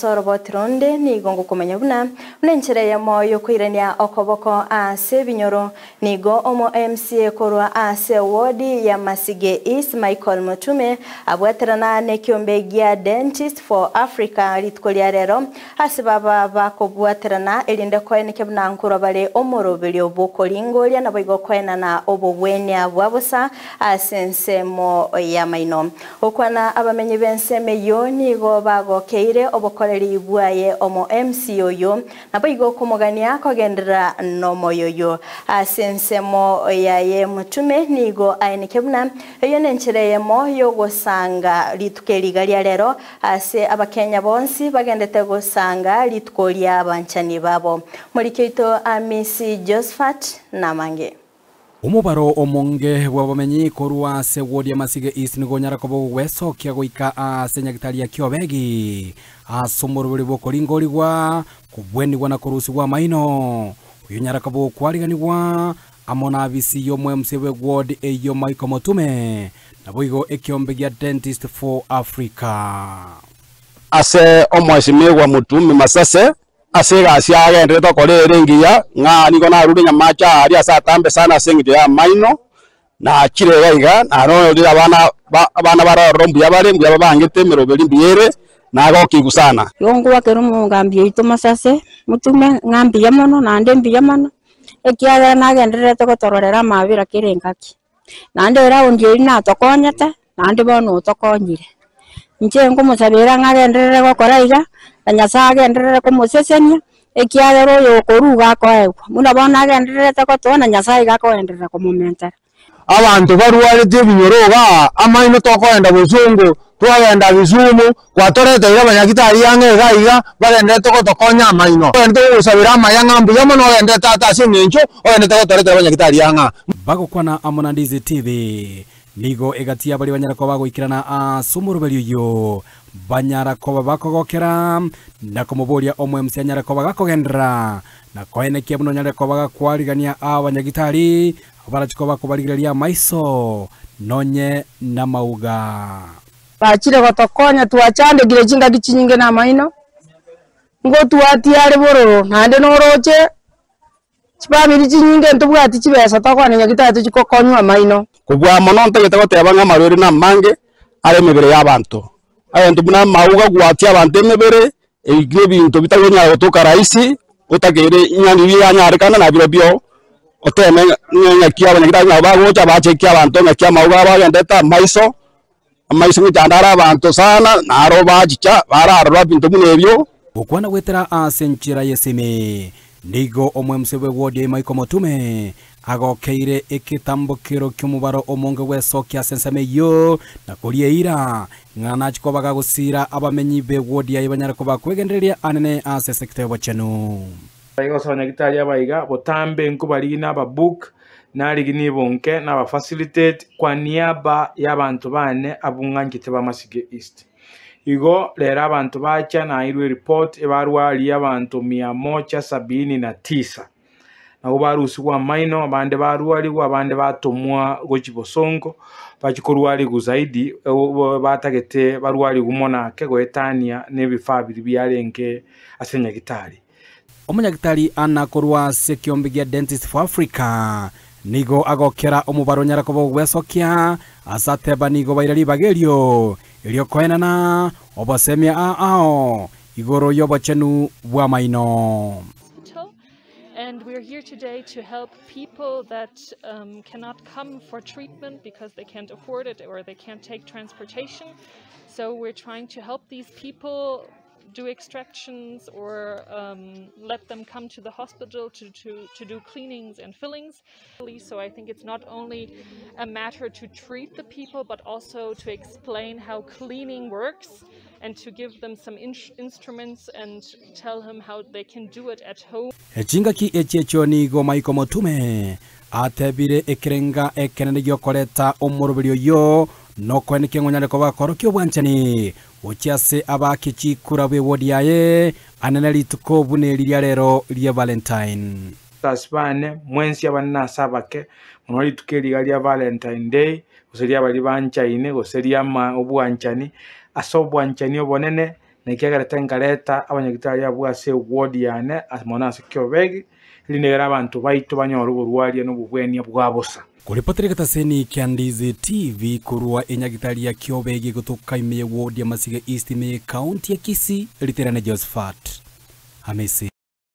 Ase oroboti ronde nigo ngokomanya buna buna enchera eyemo y'okoirania okoboko ase ebinyoro. Nigo omo MCA korwa ase ewodi ya Masige East Michael Mutume abwaterana nekiombe gia Dentist for Africa rituko ria rero ase baba bakobwaterana erinde koenekia buna nkorwa bare omoroberio bw'okoringoria naboigo koenana obogwenia bwa bosa ase ensemo y'amaino. Gokwana abamenyi b'ensemo eyio nigo bagokeire obokoreri bwaye omo MC oyio, naboigo komogania kogenderera nomoyo oyio. Ase ensemo yaye Mutume nigo aenekia buna eyio nenchera eyemo yogosanga rituko eri iga ria rero ase abakenya bonsi bagendete gosanga rituko ri'abanchani babo. Moriki oito Amisi Josphat namange. Omobaro omonge bw'abamenyi korwa ase ward ya Masige East nigo onyara koba ogwesokia goika ase nyagitari ya Kiobegi ase omoroberi bw'okoringorigwa, kobwenigwa na korusigwa amaino. Oyo onyara koba okwariganigwa amo na abisi y'omo-MC bwe ward eyio Michael Motume, naboigo ekiombe gia Dentist for Africa. Ase omoesimigwa Mutumi Masase Ase egasi agenderete gokora ere engiya, ng'a nigo narure nyamache aaria ase atambe sana ase engencho y'amaino, nachire iga iga, narorire abana ba abana bare ororo mbuya bare, mbuya babangete emeroberi mbuya ere, nagokigwa sana. Igo ngwakera omogambi oito Masase Mutume ng'a mbuya mono naende mbuya mono, ekiagera nagendererete gotororera amabera kera engaki. Naende eraundi eria natokonyete, naende bono otokonyire. Inche nkomosabera ng'a agenderere gokora iga, na Nyasae agenderere komosesenia, ekiagera oyo okorwa iga akoegwa. Buna bono agendererete gotoa na Nyasae iga akogenderera komomentera. Abanto barwarete ebinyoro igaa, amaino tokoenda bosongo, twagenda Kisumu, kwatoreteire abanyagitari ang'e iga iga, bagenderete gotokonya amaino. Ogenderete gogosabera amaya ng'a mbuya mono ogenderete tata ase eng'encho ogenderete gotoretera abanyagitari ang'e aa. Bagokwana amo na Ndizi TV, Nigo egati y'abaria banyare koba bagoikerana ase omoroberi oyio, banyara koba bakogokera, na komoboria omoemsi anyare koba gakogenderera, na koenekia buna onyare koba gakwarigania abanyagitari, abarachie koba bakobarigereria amaiso, nonye namauga. Bachire gotokonya twachandekire chingaki chinyinge namaino, ngotwatia are bororo naende noroche. Chifamiri chinyinge ntobwati chibesa tokogenda Nyagetari tochikokonywa amaino. Kobua mono ntagete goteba ng'a amarwaire namange are emebere y'abanto. Egento buna amauga gwatia abanto emebere, ebi nebinto bitari gotoka rahisi, otakeire ng'a riria yanyarekana nabirobio oteme ng'a ng'aki abanyagitari nabo bagocha bachekie abanto ng'aki amauga abo agendete amaiso, amaiso ngochanda are abanto sana, naro bachicha bararora ebinto buna ebio. Gokwana goetera ase enchera y'esimi, nigo omwemse bw'ewodi ya Michael Motume agokeire egetambokero ki'omobaro omonge bw'esoki ase ensemo eyio, na koria eira ng'a nachie koba gagosiira abamenyi b'ewodi yaye banyare koba kwegendereria anene ase esekta y'obochenu. Igo ase abanyagitari aba iga, botambe nkobarigi na ababook, narigi nibonke, nabafacilitate kwa niaba y'abanto bane abwo ng'anchete ba Masige East. Igo rero abanto bacha nairwe eripoti ebarwarie abanto mia moja sabini na tisa. Nabo barusigwe amaino, abande barwarigwe, abande batomwa gochia bosongo, bachie korwarigwa zaidi batagete barwarigwe mono ake goetania na ebifaa biria biarenge ase nyagitari. Omonyagitari Anna korwa ase ekiombe gia Dentist for Africa nigo agokera omobaro onyare koba ogwesokia ase ateba nigo baira ribaga erio eriokoenana obosemia ao igoro y'obochenu bw'amaino. And we're here today to help people that um, cannot come for treatment because they can't afford it or they can't take transportation. So we're trying to help these people do extractions or um, let them come to the hospital to, to, to do cleanings and fillings. So I think it's not only a matter to treat the people, but also to explain how cleaning works and to give them some in instruments and tell them how they can do it at home. Chingaki echi echio nigo Michael Motume atebire ekerenga ekenene giokoreta omoroberi oyio nokoenekia ng'onyare koba korokia obwanchani Gochia ase abaake chikura b'ewodi yaye, anene rituko buna eri ria rero ria Valentine. Ase bane, mwensi abanene ase abake, mono rituko eri iga ria Valentine day, gose ria baria banchaine, gose ria ama obwanchani, ase obwanchani obonene, Naki agerete nkareta abanyagitari abwo ase eward yane mono ase Kiobegi, rinde abanto baito banyore oborwaria na obobwenia bwa bosa. Koripotera egetaseni kia Ndizi TV korwa enyagitari ya Kiobegi gotoka ime ye ward ya Masige East ime ye county ya Kisii, Riterane Josephat Hamisi.